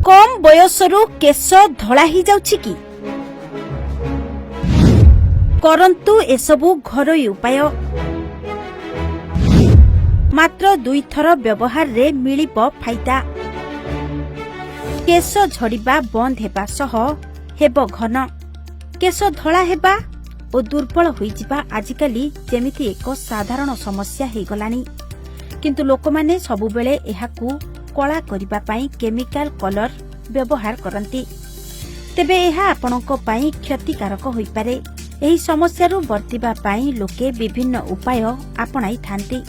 କମ୍ ବୟସରୁ କେଶ ଧଳା ହେଇଯାଉଛି କି? କରନ୍ତୁ ଏସବୁ ଘରୋଇ ଉପାୟ। ମାତ୍ର ଦୁଇଥର ବ୍ୟବହାରରେ ମିଳିବ ଫାଇଦା। କେଶ ଝଡ଼ିବା ବନ୍ଦ ହେବା ସହ ହେବ ଘନ। କେଶ ଧଳା ହେବା ଓ ଦୁର୍ବଳ ହୋଇଯିବା ଆଜିକାଲି ଯେମିତି ଏକ ସାଧାରଣ ସମସ୍ୟା ହେଇଗଲାଣି। କିନ୍ତୁ ଲୋକମାନେ ସବୁବେଳେ ଏହାକୁ କଳା କରିବା ପାଇଁ କେମିକାଲ କଲର ବ୍ୟବହାର କରନ୍ତି। ତେବେ ଏହା ଆପଣଙ୍କ ପାଇଁ କ୍ଷତିକାରକ ହୋଇପାରେ। ଏହି ସମସ୍ୟାରୁ ବର୍ତ୍ତିବା ପାଇଁ ଲୋକେ ବିଭିନ୍ନ ଉପାୟ ଆପଣାଇଥାନ୍ତି,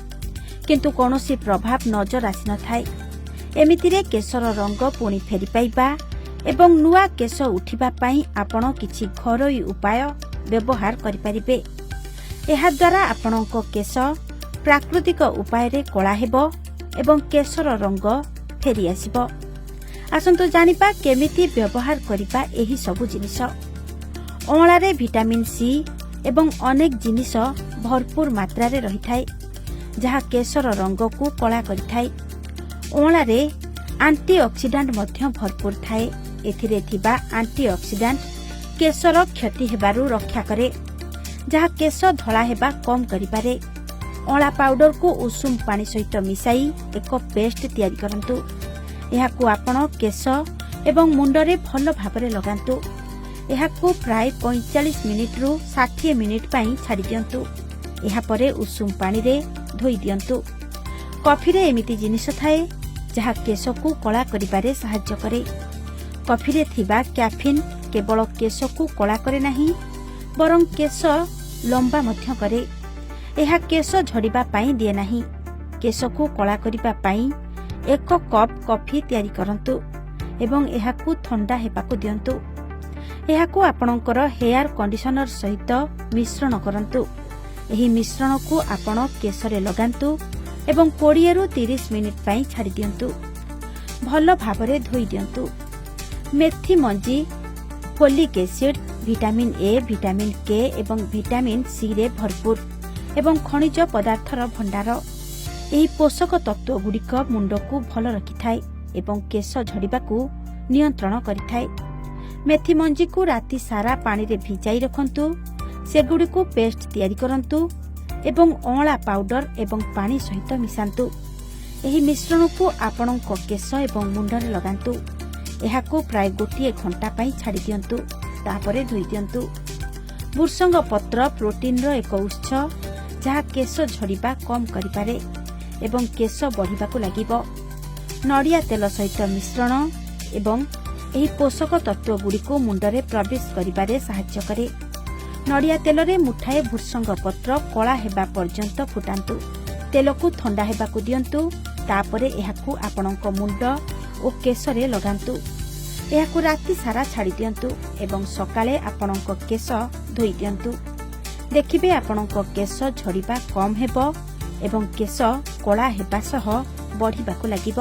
କିନ୍ତୁ କୌଣସି ପ୍ରଭାବ ନଜର ଆସିନଥାଏ। ଏମିତିରେ କେଶର ରଙ୍ଗ ପୁଣି ଫେରି ପାଇବା ଏବଂ ନୂଆ କେଶ ଉଠିବା ପାଇଁ ଆପଣ କିଛି ଘରୋଇ ଉପାୟ ବ୍ୟବହାର କରିପାରିବେ। ଏହାଦ୍ୱାରା ଆପଣଙ୍କ କେଶ ପ୍ରାକୃତିକ ଉପାୟରେ କଳା ହେବ ଏବଂ କେଶର ରଙ୍ଗ ଫେରିଆସିବ। ଆସନ୍ତୁ ଜାଣିବା କେମିତି ବ୍ୟବହାର କରିବା ଏହି ସବୁ ଜିନିଷ। ଅଁଳାରେ ଭିଟାମିନ୍ ସି ଏବଂ ଅନେକ ଜିନିଷ ଭରପୁର ମାତ୍ରାରେ ରହିଥାଏ, ଯାହା କେଶର ରଙ୍ଗକୁ କଳା କରିଥାଏ। ଅଁଳାରେ ଆଣ୍ଟିଅକ୍ସିଡାଣ୍ଟ ମଧ୍ୟ ଭରପୁର ଥାଏ। ଏଥିରେ ଥିବା ଆଣ୍ଟିଅକ୍ସିଡାଣ୍ଟ କେଶର କ୍ଷତି ହେବାରୁ ରକ୍ଷା କରେ, ଯାହା କେଶ ଧଳା ହେବା କମ୍ କରିପାରେ। ଅଁଳା ପାଉଡରକୁ ଉଷୁମ ପାଣି ସହିତ ମିଶାଇ ଏକ ପେଷ୍ଟ ତିଆରି କରନ୍ତୁ। ଏହାକୁ ଆପଣ କେଶ ଏବଂ ମୁଣ୍ଡରେ ଭଲ ଭାବରେ ଲଗାନ୍ତୁ। ଏହାକୁ ପ୍ରାୟ 45 ମିନିଟରୁ 60 ମିନିଟ୍ ପାଇଁ ଛାଡ଼ିଦିଅନ୍ତୁ। ଏହାପରେ ଉଷୁମ ପାଣିରେ ଧୋଇ ଦିଅନ୍ତୁ। କଫିରେ ଏମିତି ଜିନିଷ ଥାଏ, ଯାହା କେଶକୁ କଳା କରିବାରେ ସାହାଯ୍ୟ କରେ। କଫିରେ ଥିବା କ୍ୟାଫିନ୍ କେବଳ କେଶକୁ କଳା କରେ ନାହିଁ, ବରଂ କେଶ ଲମ୍ବା ମଧ୍ୟ କରେ। ଏହା କେଶ ଝଡ଼ିବା ପାଇଁ ଦିଏ ନାହିଁ। କେଶକୁ କଳା କରିବା ପାଇଁ ଏକ କପ୍ କଫି ତିଆରି କରନ୍ତୁ ଏବଂ ଏହାକୁ ଥଣ୍ଡା ହେବାକୁ ଦିଅନ୍ତୁ। ଏହାକୁ ଆପଣଙ୍କର ହେୟାର କଣ୍ଡିସନର ସହିତ ମିଶ୍ରଣ କରନ୍ତୁ। ଏହି ମିଶ୍ରଣକୁ ଆପଣ କେଶରେ ଲଗାନ୍ତୁ ଏବଂ 20ରୁ 30 ମିନିଟ୍ ପାଇଁ ଛାଡ଼ିଦିଅନ୍ତୁ। ଭଲ ଭାବରେ ଧୋଇ ଦିଅନ୍ତୁ। ମେଥି ମଞ୍ଜି folic acid, vitamin A, vitamin K ଏବଂ ଭିଟାମିନ୍ ସିରେ ଭରପୁର ଏବଂ ଖଣିଜ ପଦାର୍ଥର ଭଣ୍ଡାର। ଏହି ପୋଷକ ତତ୍ତ୍ୱଗୁଡ଼ିକ ମୁଣ୍ଡକୁ ଭଲ ରଖିଥାଏ ଏବଂ କେଶ ଝଡ଼ିବାକୁ ନିୟନ୍ତ୍ରଣ କରିଥାଏ। ମେଥି ମଞ୍ଜିକୁ ରାତି ସାରା ପାଣିରେ ଭିଜାଇ ରଖନ୍ତୁ। ସେଗୁଡ଼ିକୁ ପେଷ୍ଟ ତିଆରି କରନ୍ତୁ ଏବଂ ଅଁଳା ପାଉଡର ଏବଂ ପାଣି ସହିତ ମିଶାନ୍ତୁ। ଏହି ମିଶ୍ରଣକୁ ଆପଣଙ୍କ କେଶ ଏବଂ ମୁଣ୍ଡରେ ଲଗାନ୍ତୁ। ଏହାକୁ ପ୍ରାୟ ଗୋଟିଏ ଘଣ୍ଟା ପାଇଁ ଛାଡ଼ିଦିଅନ୍ତୁ। ତାପରେ ଧୋଇ ଦିଅନ୍ତୁ। ଭୃସଙ୍ଗ ପତ୍ର ପ୍ରୋଟିନ୍ର ଏକ ଉତ୍ସ, ଯାହା କେଶ ଝଡ଼ିବା କମ୍ କରିପାରେ ଏବଂ କେଶ ବଢ଼ିବାକୁ ଲାଗିବ। ନଡ଼ିଆ ତେଲ ସହିତ ମିଶ୍ରଣ ଏବଂ ଏହି ପୋଷକ ତତ୍ତ୍ୱଗୁଡ଼ିକୁ ମୁଣ୍ଡରେ ପ୍ରବେଶ କରିବାରେ ସାହାଯ୍ୟ କରେ। ନଡ଼ିଆ ତେଲରେ ମୁଠାଏ ଭୃସଙ୍ଗ ପତ୍ର କଳା ହେବା ପର୍ଯ୍ୟନ୍ତ ଫୁଟାନ୍ତୁ। ତେଲକୁ ଥଣ୍ଡା ହେବାକୁ ଦିଅନ୍ତୁ। ତାପରେ ଏହାକୁ ଆପଣଙ୍କ ମୁଣ୍ଡ ଓ କେଶରେ ଲଗାନ୍ତୁ। ଏହାକୁ ରାତି ସାରା ଛାଡ଼ି ଦିଅନ୍ତୁ ଏବଂ ସକାଳେ ଆପଣଙ୍କ କେଶ ଧୋଇ ଦିଅନ୍ତୁ। ଦେଖିବେ, ଆପଣଙ୍କ କେଶ ଝଡ଼ିବା କମ୍ ହେବ ଏବଂ କେଶ କଳା ହେବା ସହ ବଢ଼ିବାକୁ ଲାଗିବ।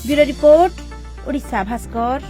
Bureau report, Odisha Bhaskar.